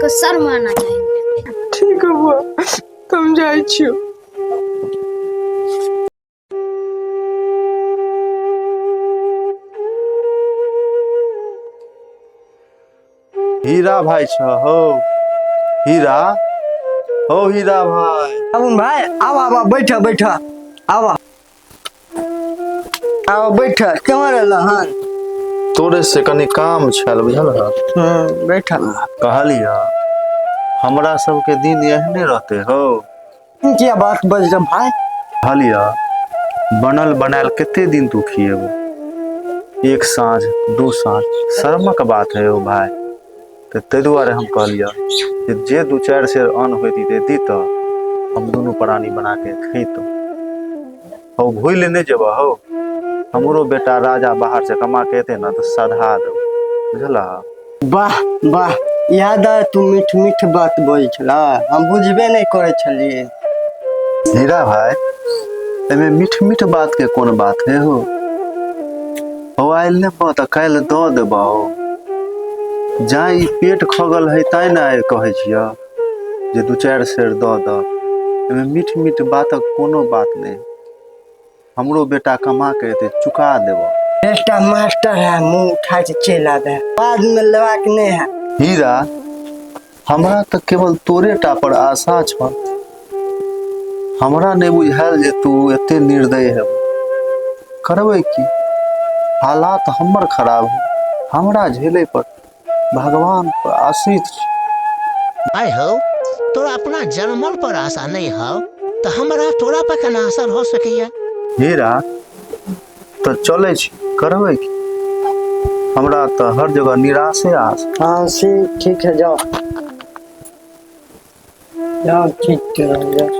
के शर्म आना चाहिए। ठीक है बुआ, हम जाइ छियो। हीरा भाई छ हो, हीरा हो, हीरा भाई। अरुण भाई, आवा आवा, बैठ बैठ, आवा आवा, बैठ। केना रहल हन? तोरे से कनी काम छल, बुझल हन? बैठ। कहलिया, हमरा सबके दिन एहने रहते हो। किया बात बज रहा भाई? कहलिया, बनल बनायल कते दिन तू खिएबो? एक साँझ, दू साँझ, शर्मक बात है ओ भाई। तऽ ताहि दुआरे हम कहलियै जे जे दू चारि सेर अन्न होइती ते दीतऽ, हम दुनू प्राणी बना के खैतहुँ। हौ, भूलि नहि जेबह हौ। हमरो बेटा राजा बाहर से कमा के एतै ने तऽ सधा देबै, बुझलह? वाह वाह, याद आय तू मीठ मीठ बात बोल छला, हम बुझबे नहीं करे छलिए। हीरा भाई, एमे मीठ मीठ बात के कोन बात है हो? हो, आयल ने तऽ काल्हि दऽ देबह हो। जाय ई पेट खगल है ताहि ने आइ कहै छियह जे दू चारि सेर दऽ दऽ। एमे मीठ मीठ बातक कोनो बात नहि। हमरो बेटा कमा के एतै, चुका देबह। एकटा मास्टर है, मुंह उठा के चलि आबे है, बाद में लेबाक नहीं है। हीरा, हमरा तऽ केवल तोरे टा पर आशा छल। हमरा नहि बुझायल जे तू एते निर्दय हेब। करबै की, हालात हमर खराब है, हमरा झेले पर भगवान पर आश्रित छी। आय हौ, तोरा अपना जनमल पर आशा नहीं हौ तऽ हमरा तोरा पर केना असर हो सकैया? हीरा, तऽ चलै छी, करबै की, हमरा तऽ हर जगह निराशे आस। हाँ से ठीक है, जाओ जाओ, ठीक है, जाओ।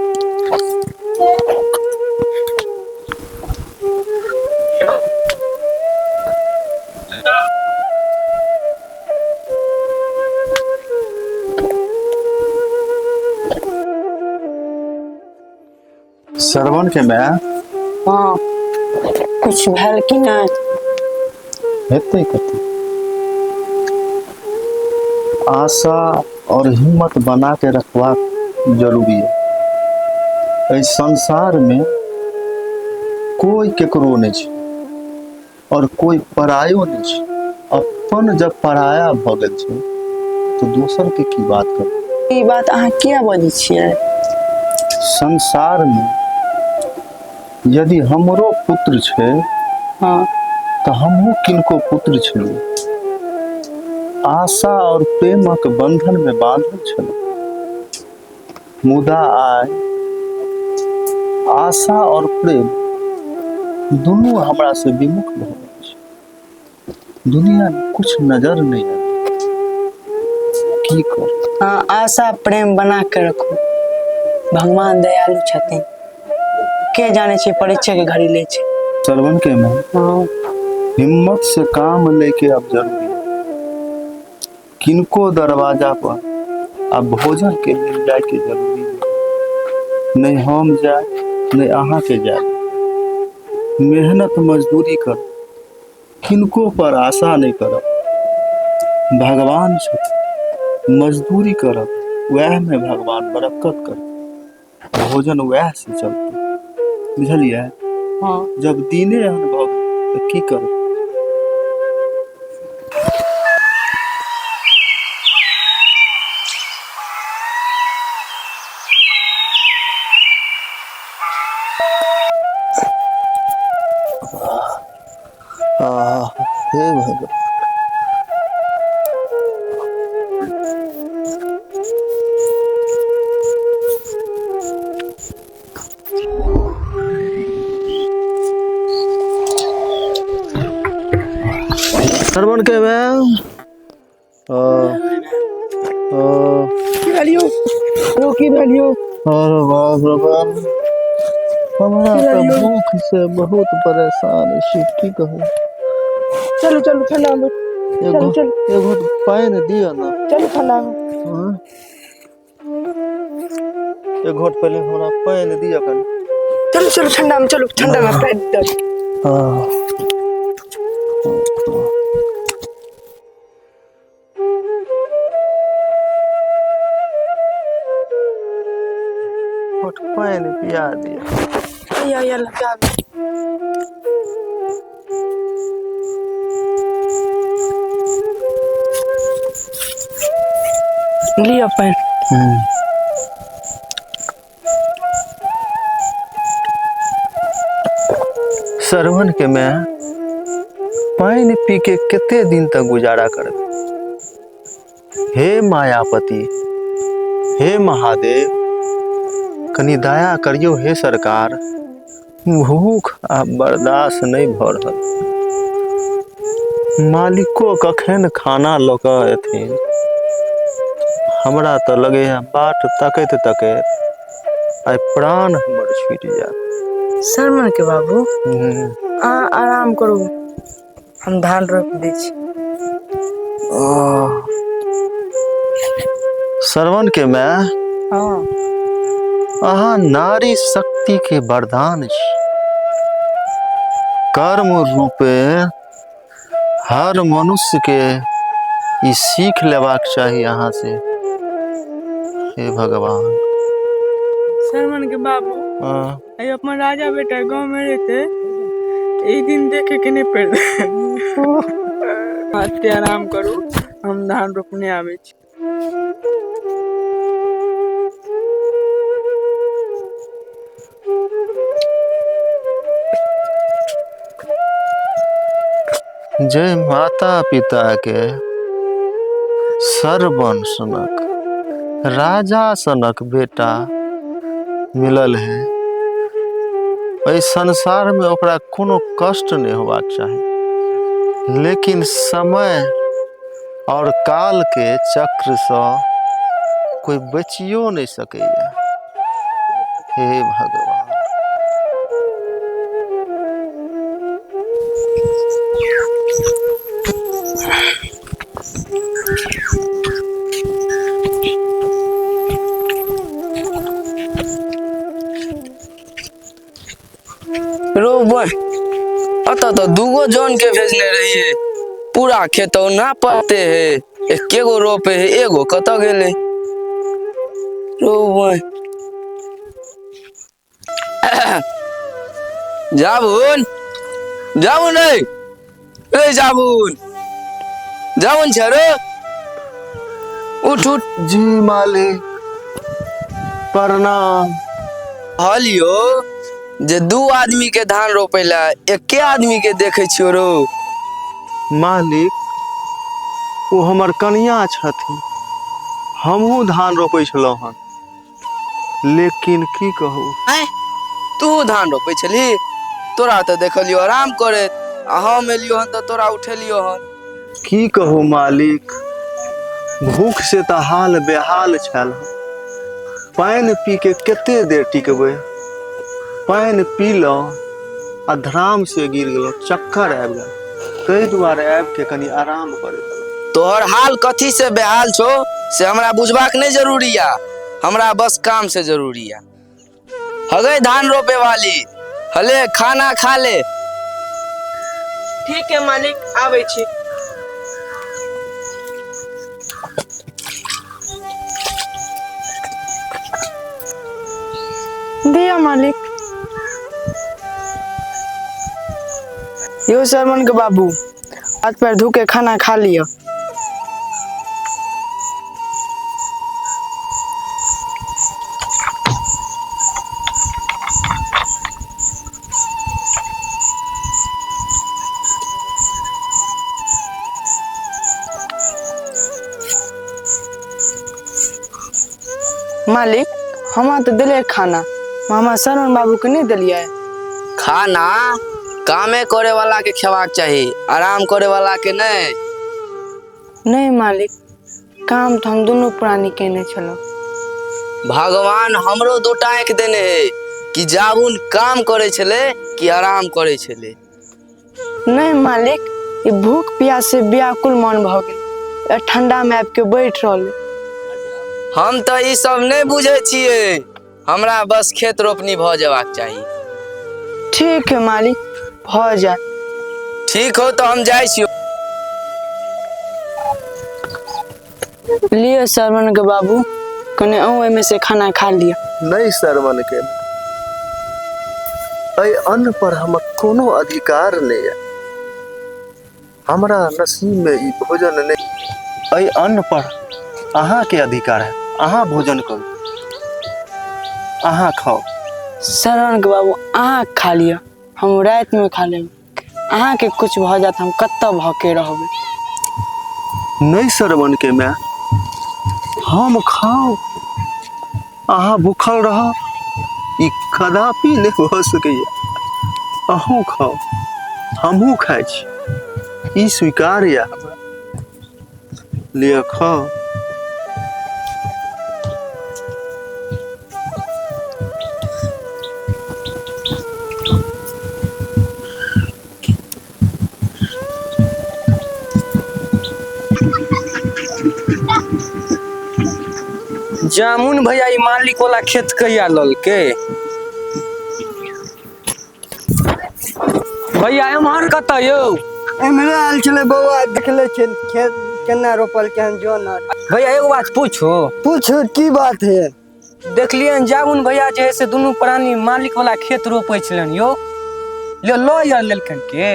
श्रवण के माय। हाँ, कुछ भेल कि नहि? हेतै कथी? आशा और हिम्मत बना के रखबाक जरूरी है। एहि संसार में कोई केकरो नहीं छै और कोई परायो नहीं छै। अपन जब पराया भऽ गेल छै तऽ दोसर के की बात करब? ई बात अहाँ किया बजै छियै? संसार में यदि हमरो पुत्र छै तऽ हमहूँ किनको पुत्र छलियै। आशा और प्रेमक बंधन में बांधल छलहुँ, मुदा आइ आशा और प्रेम दुनू हमरा से विमुख भऽ गेल छै। दुनिया में कुछ नजर नहीं आबै। की कर? हाँ, आशा प्रेम बना के रखू। भगवान दयालु छथिन, के जाने छै परीक्षा के घड़ी लै छै। श्रवण के में हिम्मत से काम लेके अब जरूरी है। किनको दरवाजा पर अब भोजन के लेल जाय के जरूरी नहीं। नहीं हम जाए, नहीं अहाँ के जाए। मेहनत मजदूरी कर, किनको पर आशा नहीं करब। भगवान छथिन, मजदूरी करब, वएह में भगवान बरकत करत, भोजन वएह से चलतै, बुझलियै? हाँ। जब दिने एहन भऽ गेल तऽ की करब? आह, हे भगवान। श्रवण के मैम की भेलियौ यौ, की भेलियौ? अरे बाप रे बाप, हमरा तऽ भूख से बहुत परेशान छी, की कहू। चलू चलू, ठंडा में। एगो चलू चलू। एगो पानि दिअ ने। चलू ठंडा में। हाँ? एक घोट पहिले हमरा पानि दिअ कनि। चलू चलू, ठंडा में चलू, ठंडा में पानि दऽ। आह। घोट पानि पिया दिअ। हैया हैया लगा। लिअ पानि। श्रवण के माय, पानि पी के कते दिन तक गुजारा करबै? हे मायापति, हे महादेव, कनि दया करियौ हे सरकार, भूख आ बर्दाश्त नहि भऽ रहल। मालिको कखन खाना लऽ कऽ एथिन? हमरा तऽ लगैए बाट तकैत तकैत आइ प्राण हमर छूटि जायत। शर्मन के बाबू, अहाँ आराम करू, हम धान रोपि दै छी। श्रवण के माय, हँ, अहाँ नारी शक्ति के वरदान छी। कर्म रूपे हर मनुष्य के ई सीख लेबाक चाही अहाँ से। हे भगवान। शर्मन के बाबू, हाँ, आइ अपन राजा बेटा गाँव में रहते, एक दिन देखे के नहीं पड़ते। एते आराम करू, हम धान रोपने आबै छी। जे माता पिता के सरवन सनक राजा सनक बेटा मिलल है, एहि संसार में ओकरा कोनो कष्ट नहीं होबाक चाही, लेकिन समय और काल के चक्र से कोई बचियो नहीं सकैया। हे भगवान। रो बह, अतऽ तऽ दूगो जन के भेजने रहिए, पूरा खेत ना पते है, एके गो रोपे है, एगो कतऽ गेलै? रो बह, जाबुन, जाबुन रे, रे जाबुन, जाबुन छ रे, उठ उठ। जी मालिक, प्रणाम। कहलियो जे दू आदमी के धान रोपे ला एके आदमी के देखे छियो रो। मालिक, ओ हमर कनिया छथिन। हमहूँ धान रोपै छलहुँ हन, लेकिन की कहू। आँय, तू धान रोपै छली? तोरा तऽ देखलियो आराम करैत, आ हम एलियो हन तऽ तोरा उठेलियो हन। की कहू मालिक, भूख से तऽ हाल बेहाल छल। पानि पी के कते देर टिकबै? पानि पीलहुँ आ धराम से गिर गेलहुँ, चक्कर आबि गेल, ताहि दुआरे आबि के कनि आराम करै। तोहर हाल कथी से बेहाल छौ से हमरा बुझबाक नहि जरूरी या, हमरा बस काम से जरूरी या। हगै धान रोपे वाली, हले खाना खा ले। ठीक है मालिक, आबै छी। दिया मालिक। यो शर्मन के बाबू, हाथ पैर धो के खाना खा लिअ। मालिक, हमरा तऽ देले खाना, मामा शर्मन बाबू के नहि देलियै। खाना कामे करे वाला के खेबाक चाही, आराम करे वाला के नहि। नहि मालिक, काम तऽ हम दुनू प्राणी केने छलहुँ। भगवान हमरो दूटा आँखि देने है कि जाबुन काम करे छलै कि आराम करे छलै? नहि मालिक, ई भूख प्यास से व्याकुल मन भऽ गेल, ठंडा में आबि के बैठ रहलै। हम तऽ ई सब नहि बुझै छियै, हमरा बस खेत रोपनी भऽ जेबाक चाही। ठीक है मालिक, भऽ जाय। ठीक हो तऽ हम जाइ छी। लिअ शर्मन के बाबू, कने अहूँ एहिमे से खाना खा लिअ। नहि श्रवण के, एहि अन्न पर हमर कोनो अधिकार नहि यऽ। हमरा नसीब में ई भोजन नहि। एहि अन्न पर अहाँके अधिकार है, अहाँ भोजन करू, अहाँ खाउ। श्रवण के बाबू अहाँ खा लिअ, हम रातिमे खा लेब। अहाँके किछु भऽ जायत हम कतऽ भऽ के रहबै। नहि श्रवण के माय, हम खाउ अहाँ भूखल रहब, ई कदापि नहि भऽ सकैए। अहूँ खाउ हमहूँ खाइ छी, ई स्वीकार यऽ हमरा। लिअ खाउ। जामुन भैया ई मालिक वाला खेत कहिया ललकै? भैया एम्हर कतऽ यौ? एम्हरे आयल छलै बौआ, देखले छै खेत केना रोपल केहन जन आर। भैया एगो बात पूछू? पूछू, की बात है? देखलियनि जामुन भैया जे है से दुनू प्राणी मालिक वाला खेत रोपै छलनि यौ, ले लऽ यार लेलखिन के?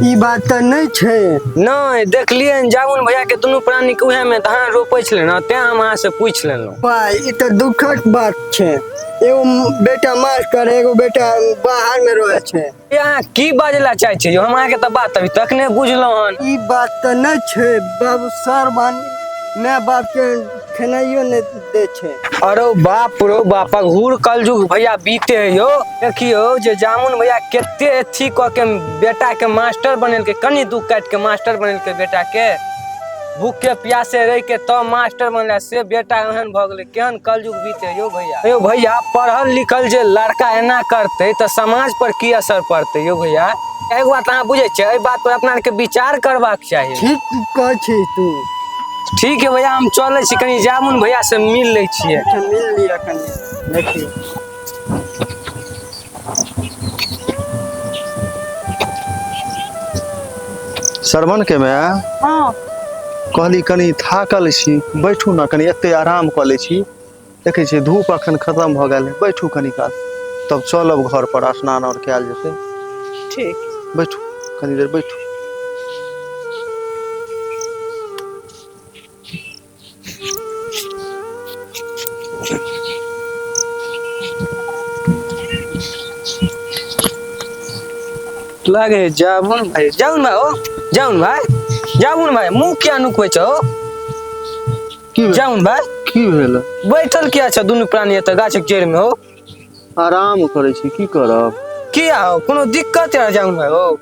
ई बात तऽ नहि छै। नहि देखलियनि जामुन भैया के दुनू प्राणी के उएह में धान रोपै छलनि हँ, तें हम अहाँ से पूछि लेलहुँ। भाई ई तऽ दुखक बात छै, एगो बेटा मास्टर एगो बेटा बाहर में रहै छै। ई अहाँ की बाजै लए चाहै छियै यौ? हम अहाँके तऽ बात अभी तक नहि बुझलहुँ हन। ई बात तऽ नहि छै बाबू, सर मान माय बाप के खेनाइयो नहि दै छै। अरे बाप रो बाप, घूर कलयुग भैया बीते है यौ। देखियौ जे जामुन भैया कते अथी कऽ के बेटा के मास्टर बनेलकै, कनि दुख काटि के मास्टर बनेलकै बेटा के, भूखे प्यासे रहि के तब मास्टर बनलै, से बेटा एहन भऽ गेलै। केहन कलयुग बीते यौ भैया। यौ भैया पढ़ल लिखल जे लड़का एना करतै तऽ समाज पर की असर पड़तै यौ भैया? एगो बात अहाँ बुझै छियै, एहि बात पर अपना आरके विचार करबाक चाही। ठीक कहै छी तू। ठीक है भैया, हम चलै छी, कनि जामुन भैया से मिल लै छियै। अच्छा मिल लिअ कनि, देखियौ। श्रवण के माय, हँ कहली कनि थाकल छी, बैठू ने कनि, एते आराम कऽ लै छी। देखै छियै धूप अखन खतम भऽ गेल है, बैठू कनि काल, तब चलब घर पर, स्नान और कयल जेतै। ठीक। बैठू कनि देर बैठू। लगे जामुन भाई, जामुन भाई, ओ जामुन भाई, जामुन भाई मुँह किया नुकबै छौ? की भेल? जामुन भाई की भेल? बैठल किया छौ दुनू प्राणी एतऽ गाछक जड़ि में हो? आराम करै छी, की करब? किया हो, कोनो दिक्कत है जामुन भाई हो?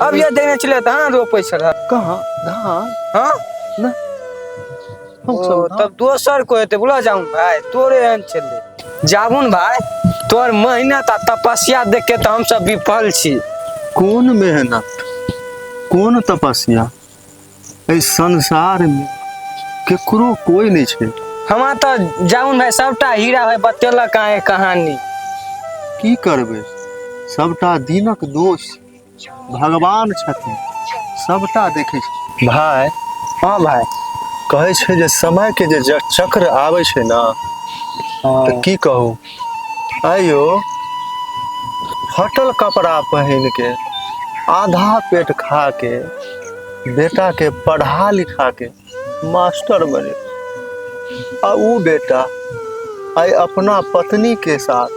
अब ये देने छलै धान रोपै छल। कहाँ धान? हाँ नहि। हम ओ, तब दोसर को हेतै। बोला जामुन भाई तोरे एहन छलै। जामुन भाई तोहर मेहनत आ तपस्या देख के तऽ हमसब विफल छी। कोन मेहनत कोन तपस्या, एहि संसार में केकरो कोई नहि छै। हमरा तऽ जामुन भाई सबटा हीरा भाई बतेलक अहाँके कहानी। की करबै, सबटा दिनक दोष, भगवान छथिन, सबटा देखै छै। भाय। हाँ भाई। कहै छै जे समय के जे चक्र आबै छै ने, तऽ की कहू, आइयो फटल कपड़ा पहिन के आधा पेट खा के बेटा के पढ़ा लिखा के मास्टर बने, आ ऊ बेटा आइ अपना पत्नी के साथ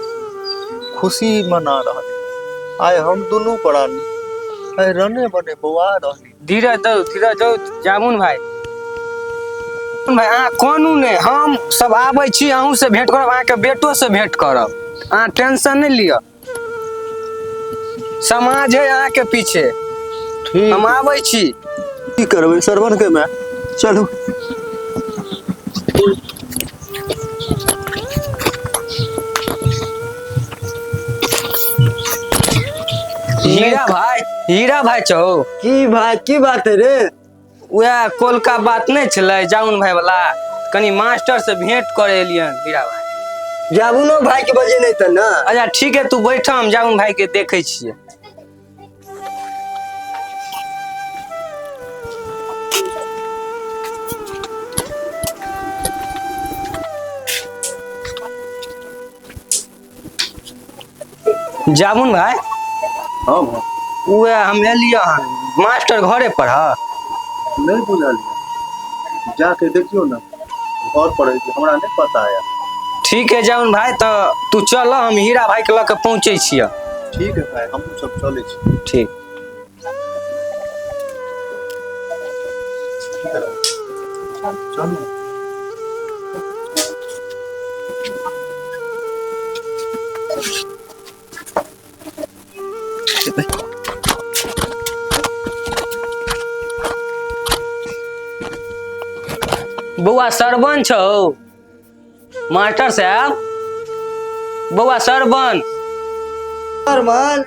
खुशी मना रहल। आइ हम दुनू प्राणी आइ रने बने बौआ रहली। धीरज दौ, धीरज दौ जामुन भाई। जामुन भाई अहाँ कोनू नहि, हम सब आबै छी, अहूँ से भेंट करब, अहाँके बेटो से भेंट करब, अहाँ टेंशन नहि लिअ। समाज है अहाँके पीछे। ठीक, हम आबै छी। की करबै श्रवण के माय, चलू। हीरा भाई, हीरा भाई छौ? की भाई, की बात है रे? वएह कोलका बात नहि छलै जामुन भाई वाला, कनि मास्टर से भेंट करे एलियन हीरा भाई। जामुनो भाई के बजे नहीं तऽ ना। अच्छा ठीक है, तू बैठ, हम जामुन भाई के देखै छियै। जामुन भाई। हाँ भाई। उहे हम एलियै हन, मास्टर घरे पर है? नहीं बुझल, जाके देखियो ना घर पर है कि हमरा नहीं पता है। ठीक है जामुन भाई, तो तू चल, हम हीरा भाई के लऽ के पहुँचै छियै। ठीक है भाई, हमहूँ सब चलै छी। ठीक। चलू। बौआ सरबन छौ मास्टर साहब? बौआ सरबन। सरवन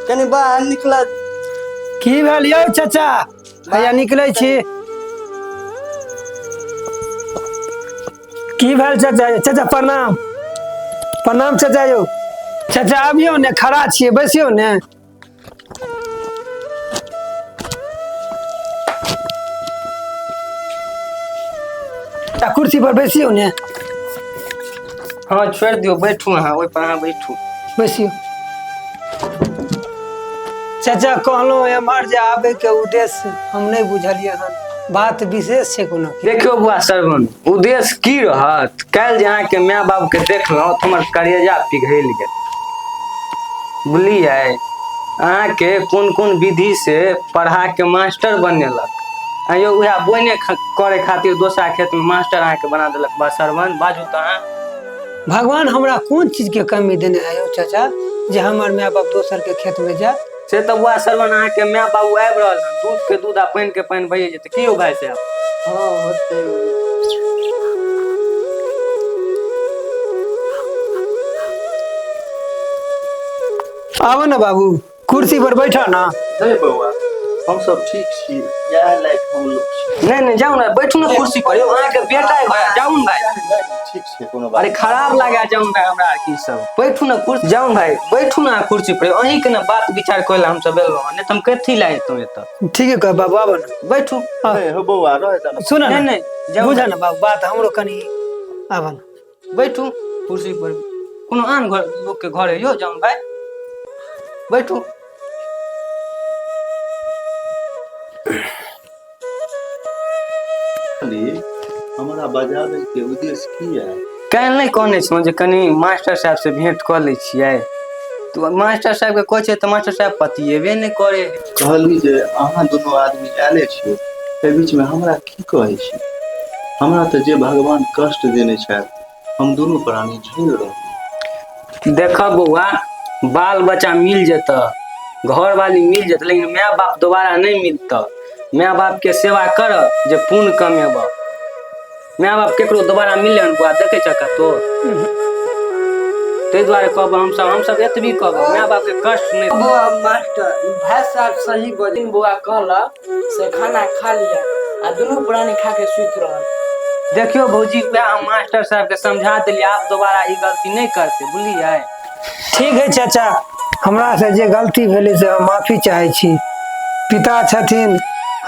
कनि बाहर निकल। की भेल यौ चाचा? हैया निकलै छी। की भेल चाचा? चाचा प्रणाम। प्रणाम चाचा यौ। चाचा आबियौ ने, खड़ा छियै, बैसियौ ने। चाचा कुर्सी पर बैसियौ ने। हाँ छोड़ि दियौ, बैठू अहाँ ओहि पर, अहाँ बैठू। बैसियौ चाचा। कहलहुँ एम्हर जे आबैके उद्देश्य हम नहि बुझलियै हन, बात विशेष छै कोनो? देखियौ बौआ सरवन, उद्देश्य की रहत, काल्हि जे अहाँके माय बापके देखलहुँ तऽ हमर करेजा पिघलि गेल, बुझलियै? अहाँके कोन कोन विधि से पढ़ा के मास्टर बनेलक, आइयो उएह बोने करे खातिर दोसरा खेतमे मास्टर अहाँके बना देलक। बा सरवन, बाजू तऽ अहाँ। भगवान हमरा कोन चीजके कमी देने है यौ चाचा जे हमर माय बाप दोसरके खेतमे जायत? से तऽ बौआ सरवन, अहाँके माय बाबू आबि रहल हन, दूध के दूध आ पानि के पानि भइए जेतै। की यौ भाय साहब? हाँ होतै। आबो ने बाबू, कुर्सी पर बैठा ना। नहीं बौआ, हम सब ठीक छी, इएह लायक हम लोग छी। नहीं नहीं, जाउ ने, बैठू ने कुर्सी पर यौ, अहाँके बेटा है भाई, जाउ ने भाई। ठीक छै, कोनो बात। अरे खराब लागे जाउन भाई हमरा आर की सब। बैठू ने कुर्सी, जाउन भाई बैठू ने अहाँ कुर्सी पर, अहीं के ने बात विचार करे ला हम सब एलहुँ हन, नहीं तऽ हम कथी ला एतहुँ एतऽ। ठीक है कह बाबू, आबो ने। बैठू। नहीं हो बौआ, रह जा। सुन नहीं ने, नहीं जाउ। बुझा ने बाबू बात हमरो कनि, आबो ने। बैठू कुर्सी पर, कोनो आन घर लोक के घर है यौ, जाउन भाई बैठू। हमरा बजाबै के उद्देश्य की है? काल्हि नहि कहने छलहुँ जे कनि मास्टर साहब से भेंट कऽ लै छियै, तऽ मास्टर साहबके कहै छियै तऽ मास्टर साहब पतिएबे नहि करे। कहली जे अहाँ दुनू आदमी आयले छियै, एहि बीचमे हमरा की कहै छी? हमरा तऽ जे भगवान कष्ट देने छथि हम दुनू प्राणी झेल रहल। देखऽ बौआ, बाल बच्चा मिल जेतऽ, घरवाली मिल जेतऽ, लेकिन माय बाप दोबारा नहि मिलतऽ। माय बापके सेवा कर जे पुण्य कमेबऽ। माय बाप केकरो दोबारा मिललै हन बौआ? देखै छ कतौ? ताहि दुआरे कहब हमसब एतबी कहब, माय बापके कष्ट नहि। बौआ मास्टर भाई साहब सही बजै। बौआ कहलक से खाना खा लिया आ दुनू प्राणी खा के सुति रहल। देखियौ भौजी, वएह हम मास्टर साहब के समझा देलियै, आब दोबारा ई गलती नहि करतै, बुझलियै? ठीक है चाचा, हमरा से जे गलती भेलै से हम माफी चाहै छी। पिता छथिन,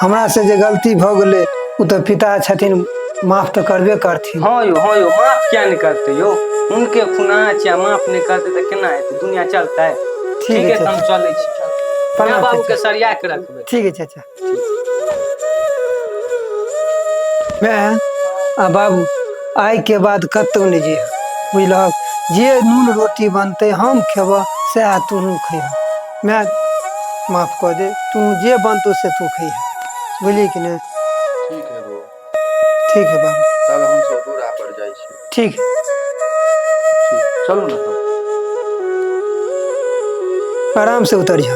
हमरा से जे गलती भऽ गेलै ओ तऽ पिता छथिन, माफ तऽ करबे करथिन। हाँ यौ, हाँ यौ, माफ किया नहि करतै यौ, हुनके खुना छै, आ माफ नहि करतै तऽ केना हेतै, दुनिया चलतै? ठीक है है, तऽ हम चाचा। चलै छी। प्रणाम माय बाबू के चाचा। सरिया के रखबै। ठीक है चाचा। मैं आ बाबू आइ के बाद कतहु नहि जइह, बुझलहक? जे नून रोटी बनतै हम खेबह, सएह तूहू खैह। मैं माफ कऽ दे, तू जे बनतौ से तू खैह, बुझली कि नहि? ठीक है बौआ। ठीक है बाबू। तब हम सब दूरा पर जाइ छी। ठीक है। ठीक, चलू ने तब। आराम से उतरिह।